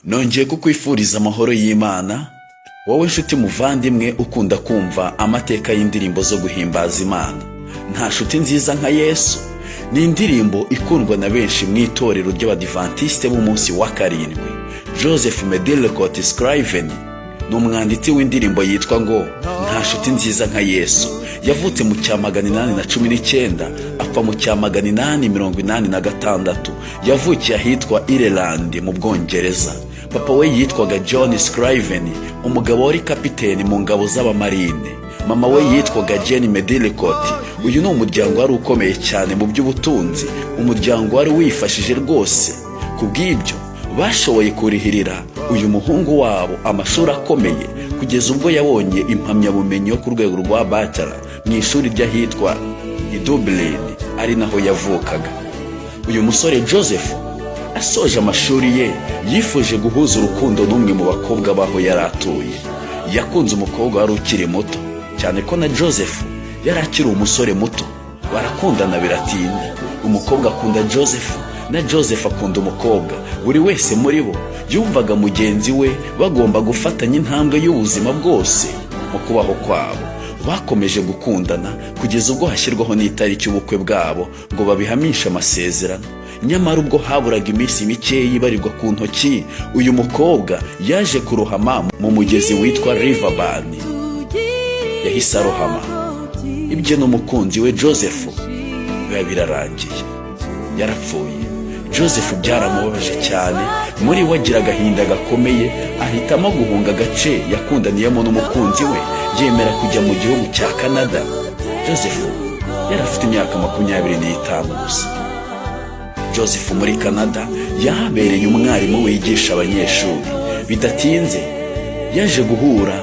Nongeye kukwifuriza amahoro y'Imana, wowe nshuti muvandimwe ukunda kumva amateka y'indirimbo zo guhimbaza Imana. "Nta nshuti nziza nka Yesu" ni indirimbo ikundwa na benshi mu Itorero ry'Abadivantisite b'Umunsi wa Karindwi. Joseph Medlicott Scriven ni umwanditsi w'indirimbo yitwa ngo "Nta nshuti nziza nka Yesu". Yavutse mu cya 819, apfa mu cya 886. Yavukiye ahitwa Ireland mu Bwongereza. Papa we yitwaga John Scriven, umugabo wari kapiteni mu ngabo z'abamarine. Mama we yitwaga Jane Medlicott. Uyu ni umuryango wari ukomeye cyane mu by'ubutunzi, umuryango wari wifashije rwose. Ku bw'ibyo bashoboye kurihirira uyu muhungu wabo amashuri akomeye, kugeza ubwo yabonye impamyabumenyi yo ku rwego rwa bachelor mu ishuri ry'ahitwa i Dublin, ari naho yavukaga. Uyu musore Joseph asoje amashuri ye, yifuje guhuza urukundo n'umwe mu bakobwa b'aho yari atuye. Yakunze umukobwa wari ukiri muto cyane, ko na Joseph yari akiri umusore muto. Barakundana biratinda. Umukobwa akunda Joseph, na Joseph akunda umukobwa. Buri wese muri bo yumvaga mugenzi we bagomba gufatanya intambwe y'ubuzima bwose mu kubaho kwabo. Bakomeje gukundana kugeza ubwo hashyirwaho n'itariki y'ubukwe bwabo ngo babihamishe amasezerano. Nyamara ubwo haburaga iminsi mikeya ibarirwa ku ntoki, uyu mukobwa yaje kurohama mu mugezi witwa River Bann. Yahise arohama, ibye n'umukunzi we Joseph biba birarangiye, yarapfuye. Joseph byaramubabaje cyane, muri we agira agahinda gakomeye, ahitamo guhunga agace yakundaniyemo n'umukunzi we, yemera kujya mu gihugu cya Canada. Joseph yari afite imyaka 25 gusa. Joseph muri Canada yahabereye umwarimu wigisha abanyeshuri. Bidatinze yaje guhura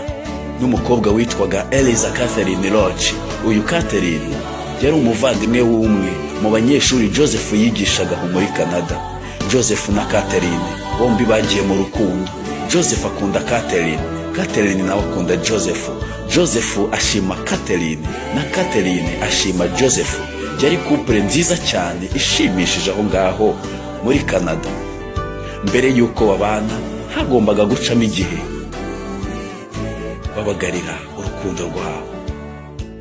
n'umukobwa witwaga Eliza Catherine Roach. Uyu Catherine yari umuvandimwe w'umwe mu banyeshuri Joseph yigishaga aho muri Canada. Joseph na Catherine bombi bagiye mu rukundo. Joseph akunda Catherine, Catherine nawe akunda Joseph. Joseph ashima Catherine, na Catherine ashima Joseph. Yari couple nziza cyane ishimishije aho ngaho muri Canada. Mbere y'uko babana, hagombaga gucamo igihe babagarira urukundo rwabo,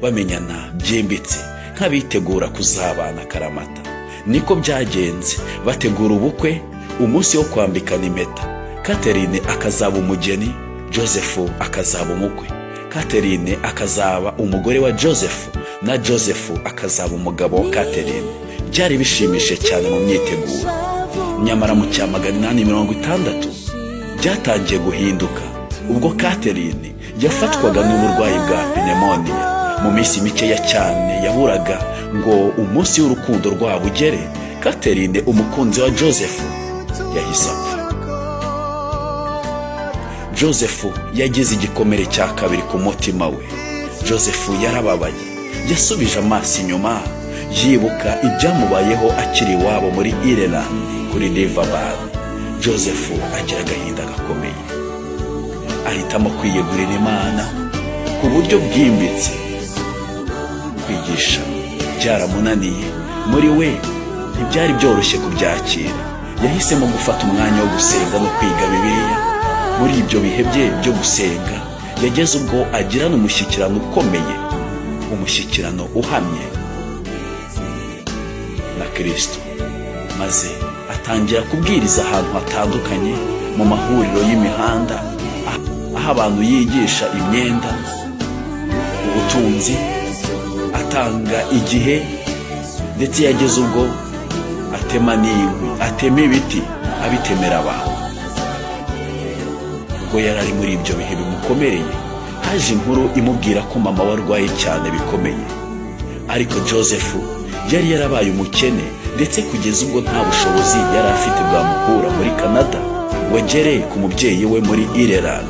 bamenyana byimbitse nk'abitegura kuzabana akaramata. Niko byagenze, bategura ubukwe, umunsi wo kwambikana impeta, Catherine akazaba umugeni, Joseph akazaba umukwe, Catherine akazaba umugore wa Joseph, na Joseph akazaba umugabo wa Catherine. Byari bishimishije cyane mu myiteguro. Nyamara mu cya 860 byatangiye guhinduka, ubwo Catherine yafatwaga n'uburwayi bwa pneumonia. Mu minsi mikeya cyane yaburaga ngo umunsi w'urukundo rwabo ugere, Catherine, umukunzi wa Joseph, yahise apfa. Joseph yagize igikomere cya kabiri ku mutima we. Joseph yarababaye, yasubije amaso inyuma, yibuka ibyamubayeho akiri iwabo muri Ireland kuri River Bann. Joseph agira agahinda gakomeye, ahitamo kwiyegurira Imana ku buryo bwimbitse. Kwigisha byaramunaniye, muri we ntibyari byoroshye kubyakira. Yahisemo gufata umwanya wo gusenga no kwiga Bibiliya. Muri ibyo bihe bye byo gusenga, yageze ubwo agirana umushyikirano ukomeye, umushyikirano uhamye na Kirisito, maze atangira kubwiriza ahantu hatandukanye, mu mahuriro y'imihanda, aho abantu yigisha imyenda, ubutunzi, atanga igihe. Ndetse yageze ubwo atema n'inkwi, atema ibiti, abitemera abantu. Ubwo yari ari muri ibyo bihe bimukomereye, haje inkuru imubwira ko mama we arwaye cyane bikomeye. Ariko Joseph yari yarabaye umukene, ndetse kugeza ubwo nta bushobozi yari afite bwamukura muri Canada ngo agere ku mubyeyi we muri Ireland.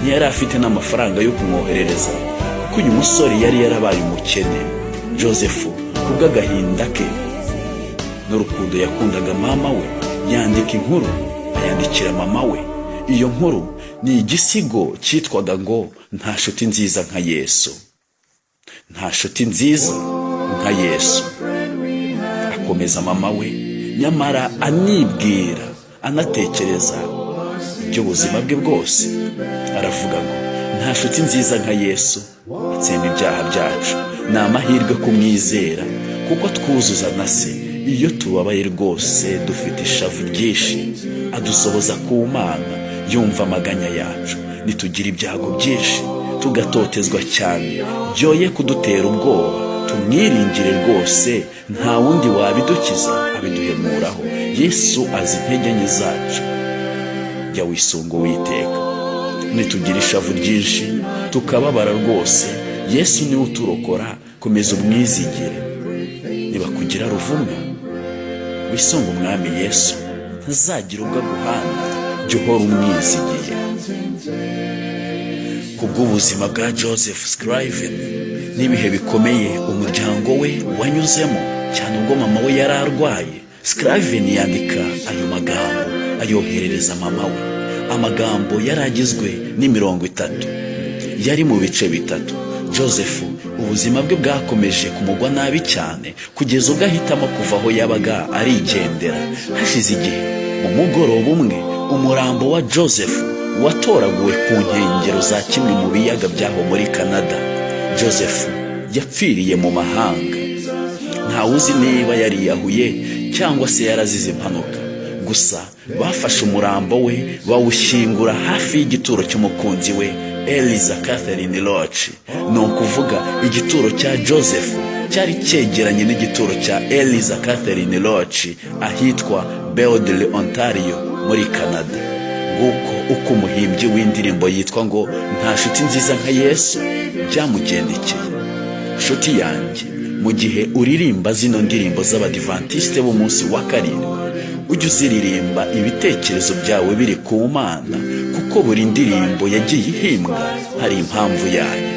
Ntiyari afite n'amafaranga yo kumwoherereza, kuko uyu musore yari yarabaye umukene. Joseph, kubw'agahinda ke n'urukundo yakundaga mama we, yandika inkuru, ayandikira mama we. Iyo nkuru ni igisigo cyitwaga ngo "Nta nshuti nziza nka Yesu". "Nta nshuti nziza nka Yesu". Akomeza mama we, nyamara anibwira anatekereza iby'ubuzima bwe bwose. Aravuga ngo: "Nta nshuti nziza nka Yesu, atsemba ibyaha byacu. Ni amahirwe kumwizera kuko twuzuza na Se. Iyo tubabaye rwose, dufite ishavu ryinshi, adusohoza ku Mana, yumva amaganya yacu. Nitugira ibyago byinshi, tugatotezwa cyane, byoye kudutera ubwoba, tumwiringire rwose. Nta wundi wabidukiza abiduhemuraho. Yesu azi intege nke zacu." Jya wisunga Uwiteka. Nitugira ishavu ryinshi, tukababara rwose, Yesu niwe uturokora. Komeza umwizigire. Nibakugira ruvumwa, wisunga Umwami Yesu, ntazagira ubwo aguhana. Jya uhora umwizigiye. Kubw'ubuzima bwa Joseph Scriven n'ibihe bikomeye umuryango we wanyuzemo, cyane ubwo mama we yari arwaye, Scriven yandika ayo magambo, ayoherereza mama we. Amagambo yari agizwe n'imirongo itatu, yari mu bice bitatu. Joseph ubuzima bwe bwakomeje kumugwa nabi cyane, kugeza ubwo ahitamo kuva aho yabaga arigendera. Hashize igihe, mu mugoroba umwe, umurambo wa Joseph watoraguwe ku nkengero za kimwe mu biyaga by'aho muri Canada. Joseph yapfiriye mu mahanga. Ntawuzi niba yariyahuye cyangwa se yarazize impanuka. Gusa bafashe umurambo we bawushyingura hafi y'igituro cy'umukunzi we Eliza Catherine Roach. Ni ukuvuga igituro cya Joseph cyari cyegeranye n'igituro cya Eliza Catherine Roach ahitwa Bewdley, Ontario, muri Canada. Nguko uko umuhimbyi w'indirimbo yitwa ngo "Nta nshuti nziza nka Yesu" byamugendekeye. Nshuti yanjye, mu gihe uririmba zino ndirimbo z'Abadivantisite b'umunsi wa karindwi, ujye uziririmba ibitekerezo byawe biri ku Mana, kuko buri ndirimbo yagiye ihimbwa hari impamvu yayo.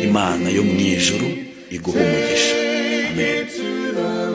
Imana yo mu ijuru iguha umugisha. Amen.